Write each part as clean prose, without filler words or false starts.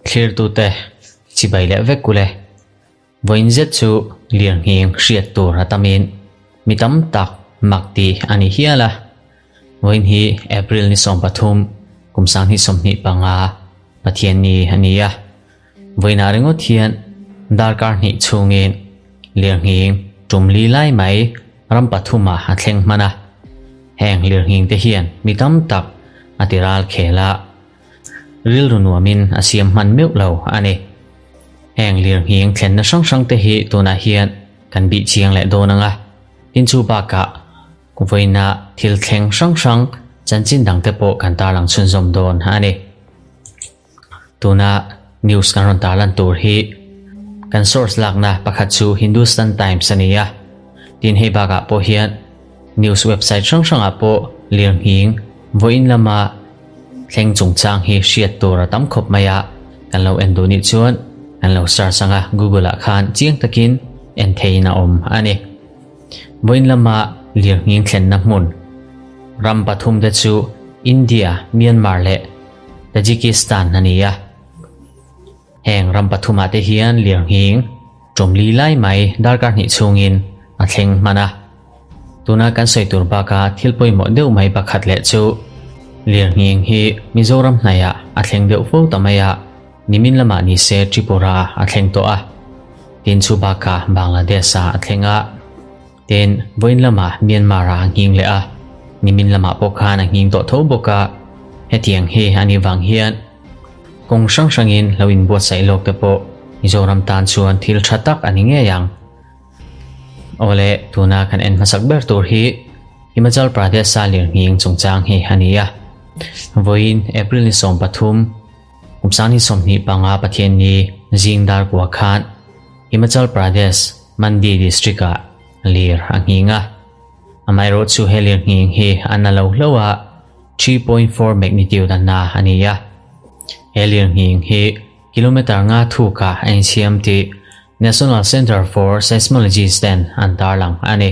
Thlirtute chibai leh vek ule. Vawiin zet chu lirnghing hriat tur a tamin mi tam tak mak ti a ni hial a. Vawiin hi April ni 13 kum 2025 Pathianni a ni a. Vawiinah ringawt hian darkar hnih chhungin lirnghing tum li lai mai ram pathumah a thleng hman a. Heng lirnghing te hian mi tam tak a ti ral khel a, rilru nuamin a siam hman meuh lo a ni. Heng lirnghing thlenna hrang hrang te hi tunah hian kan bih chiang leh dawn ang a, tin chu bakah vawiina thil thleng hrang hrang chanchin dangte pawh kan tarlang chhunzawm dawn a ni. Tuna news kan rawn tarlan tur hi kan source lakna pakhat chu Hindustan Times a ni a, tin hei bakah pawh hian news website hrang hrangah pawh lirnghing vawiin lama thleng chungchang hi hriat tur a tam khawp mai a, kan lo en duh nih chuan kan lo search anga Google ah khan chiang takin en theihin a awm a ni. Vawiin lama lirnghing thlenna hmun ram pathum te chu India, Myanmar leh Tajikistan a ni a. Heng ram pathumah te hian lirnghing ṭawmli lai mai darkar hnih chhungin a thleng hman a. Tuna kan sawi tur baka thil pawimawh deuh mai pakhat leh chu lirnghing hi Mizoram hnaihah a thleng deuh fo ta mai a, nimin lamah ni se Tripura a thleng tawh a. Tin chu bakah Bangladesh-ah a thleng a. Tin, vawiin lamah Myanmar-ah a nghing leh a, nimin lamah pawh khan a nghing tawh tho bawk a, hetiang hi a nih vang hian kawng hrang hrangin lo inbuatsaih lawk te pawh Mizoram tan chuan thil tha tak a ni ngei ang. Awle, tuna kan en hmasak ber tur hi Himachal Pradesh-a lirnghing chungchang hi a ni a. Vawiin April ni 13, kum 2025 Pathianni zing dar kua khan Himachal Pradesh, Mandi District-ah lir a nghing a. Amaherawhchu he lir nghing hi a na lo hlo a, 3.4 magnitude a na a ni a. He lir nghing hi kilometre nga thukah a insiam tih National Centre for Seismology ten an tarlang a ni.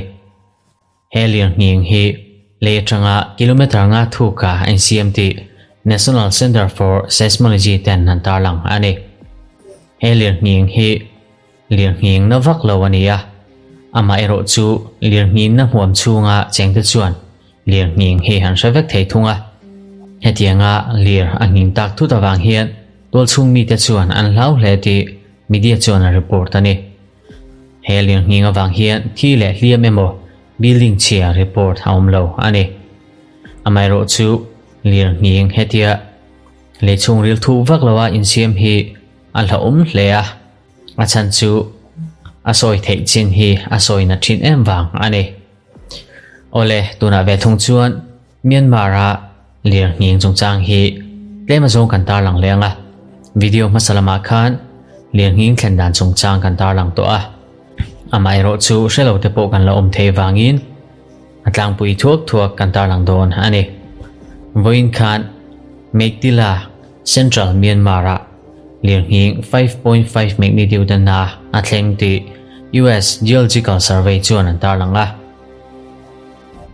He lirnghing hi lei atanga kilometre nga thukah a insiam tih National Centre for Seismology ten an tarlang a ni. He lirnghing hi lirnghing na vak lo a ni a, amaherawh chu lirnghingna hmuam chhunga chengte chuan lirnghing hi an hre vek thei thung a. Hetianga lir a nghing tak thut avang hian tualchhung mite chuan an hlau hle tih media chuan a report a ni. He lirnghing avang hian thi leh hliam emaw building chhia report a awm lo a ni. Amaherawh chu lirnghing hetia lei chhungril thuh vak loa insiam hi a hlauhawm hle a, a chhan chu a sawi theih chin hi a sawi na thin em vang a ni. Awle, tunah ve thung chuan Myanmar-a lirnghing chungchang hi tlem azawng kan tarlang leh ang a, video hmasa lamah khan lirnghing thlen dan chungchang kan tarlang tawh a, amaherawh chu hre lo te pawh kan la awm thei vangin a tlangpui thuak thuak kan tarlang dawn a ni. Vawiin khan Meiktila, Central Myanmar-ah lirnghing 5.5 magnitude na a thleng tih US Geological Survey chuan an tarlang a.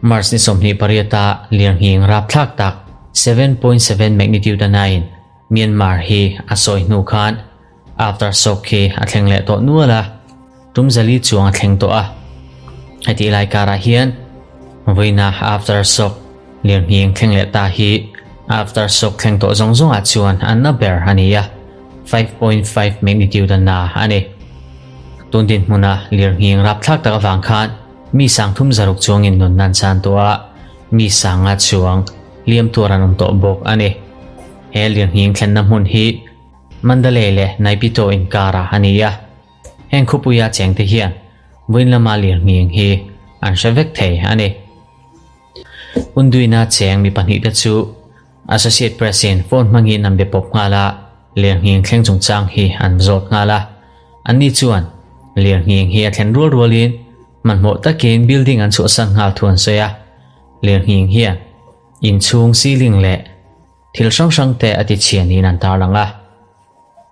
March ni 28 a lirnghing rapthlak tak 7.7 magnitude a nain Myanmar hi a sawi hnu khan aftershock hi a thleng leh tawh nual a, tum zali chuang a thleng tawh a. Hetih lai karah hian vawiina aftershock lirnghing thleng leh ta hi aftershock thleng tawh zawng zawngah chuan an na ber a ni a, 5.5 magnitude a na a ni. Tun dinhmuna lirnghing rapthlak tak avang khan Mi sangthum zaruk chuangin nun nan chan tawh a, mi sanga chuang hliam tuar an awm tawh bawk a ni. He lirnghing thlenna hmun hi Mandalay leh Naypyidaw inkarah a ni a, heng khawpuia chengte hian vawiin lama lirnghing hi an hre vek thei a ni. Unduina cheng mi pahnihte chu Associate Press in phone hmangin an be pawp nghal a, lirnghing thleng chungchang hi an zawt nghal a. Anni chuan lirnghing hi a thlen rual rualin hmanhmawh takin building an chhuahsan nghal thu an sawi a. Lirnghing hian inchhung ceiling leh thil hrang hrang te a tichhia niin an tarlang a.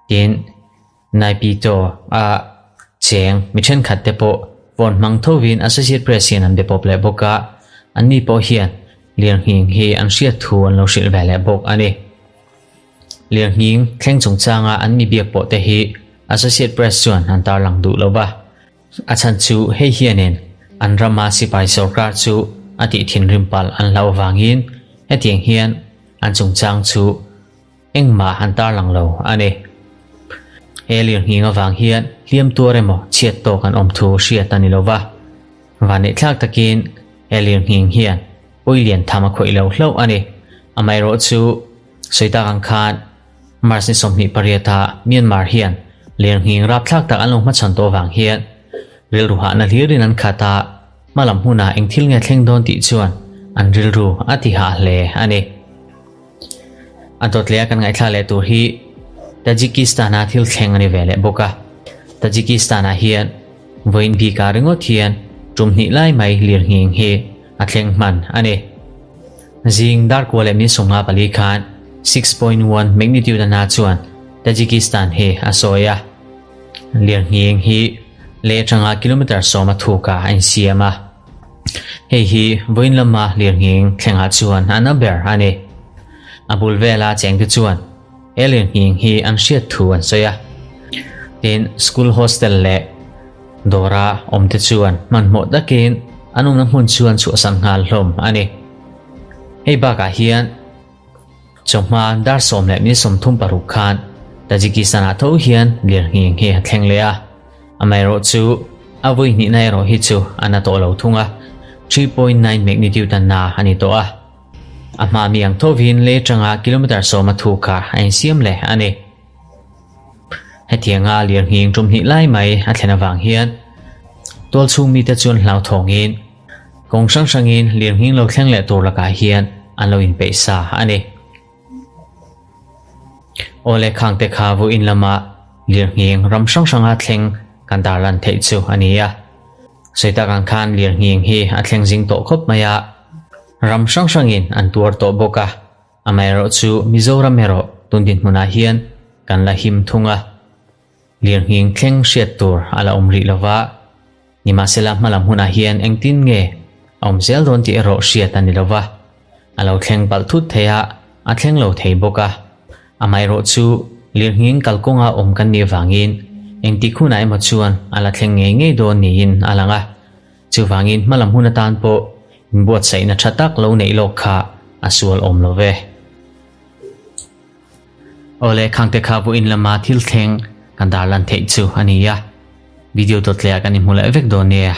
Tin, Naypyidaw a cheng mi thenkhat te pawh phone hmang thovin Associate Press hian an be pawp leh bawk a, anni pawh hian. Lirnghing hi an hriat thu an lo hrilh ve leh bawk a ni. Lirnghing thleng chungchanga an mi biak pawh te hi Associate Press chuan an tarlang duh lo va. A chhan chu hei hianin an rama sipai sorkar chu a tih thinrim palh an hlauh avangin hetiang hian an chungchang chu engmah an tarlang lo a ni. He lirnghing avang hian hliam tuar emaw chhiat tawk an awm thu hriat a ni lo va. Vanneihthlak takin he lirnghing hian pawi lian tham a khawih lo hlauh a ni. Amaherawhchu sawi tak ang khan March ni 28 ah Myanmar hian lirnghing rapthlak tak an lo hmachhawn tawh avang hian rilru hahna hlirin an khat a, hmalam hunah eng thil nge thleng dawn tih chuan an rilru a ti hah hle a ni. A dawt leh a kan ngaihthla leh tur hi Tajikistan-a thil thleng a ni ve leh bawk a. Tajikistan-ah hian vawiin bikah ringawt hian tum hnih lai mai lirnghing hi a thleng hman a ni. Zing darkua leh min 54 khan 6.1 magnitude a na chuan Tajikistan hi a sawi a. Lirnghing hi leh atanga kilometre sawma thukah a insiam a. Hei hi vawiin lama lirnghing thlengah chuan a na ber a ni. A bul vela chengte chuan he lirnghing hi an hriat thu an sawi a. Tin, school hostel leh dawra awmte chuan hmanhmawh takin an awmna hmun chu an chhuahsan nghal hlawm a ni. Hei bakah hian Chawhma dar 10 leh min 36 khan Tajikistan-ah tho hian lirnghing hi a thleng leh a. Amaherawhchu, a vawi hnihna erawh hi chu a na tawh lo thung a, 3.9 magnitude a na a ni tawh a. A hma mi ang thovin lei atanga kilometre sawma thu kha a insiam leh a ni. Hetianga lirnghing tum hnih lai mai a thlen avang hian tualchhung mite chuan hlauthawngin kawng hrang hrangin lirnghing lo thleng leh tur lakah hian an lo inpeih sa a ni. Awle khangte kha vawiin lama lirnghing ram hrang hranga thleng kan tarlan theih chu a ni a. Sawi tak ang khan lirnghing hi a thleng zing tawh khawp mai a, ram hrang hrangin an tuar tawh bawk a. Amaherawhchu Mizoram erawh tun dinhmunah hian kan la him thung a, lirnghing thleng hriat tur a la awm rih lova, nimahsela hmalam hunah hian engtin nge a awm zel dawn tih erawh hriat a ni lova, a lo thleng palh thut thei a, a thleng lo thei bawk a. Amaherawhchu lirnghing kalkawnga awm kan nih avangin engtik hunah emaw chuan a la thleng ngei ngei dawn niin a lang a. Chuvangin hmalam hun atan pawh inbuatsaihna tha tak lo neih lawk kha a sual awm lo ve. Awle khangte kha vawiin lama thil thleng kan darlan theih chu a ni a, video dawt leh ah kan inhmu leh vek dawn nia.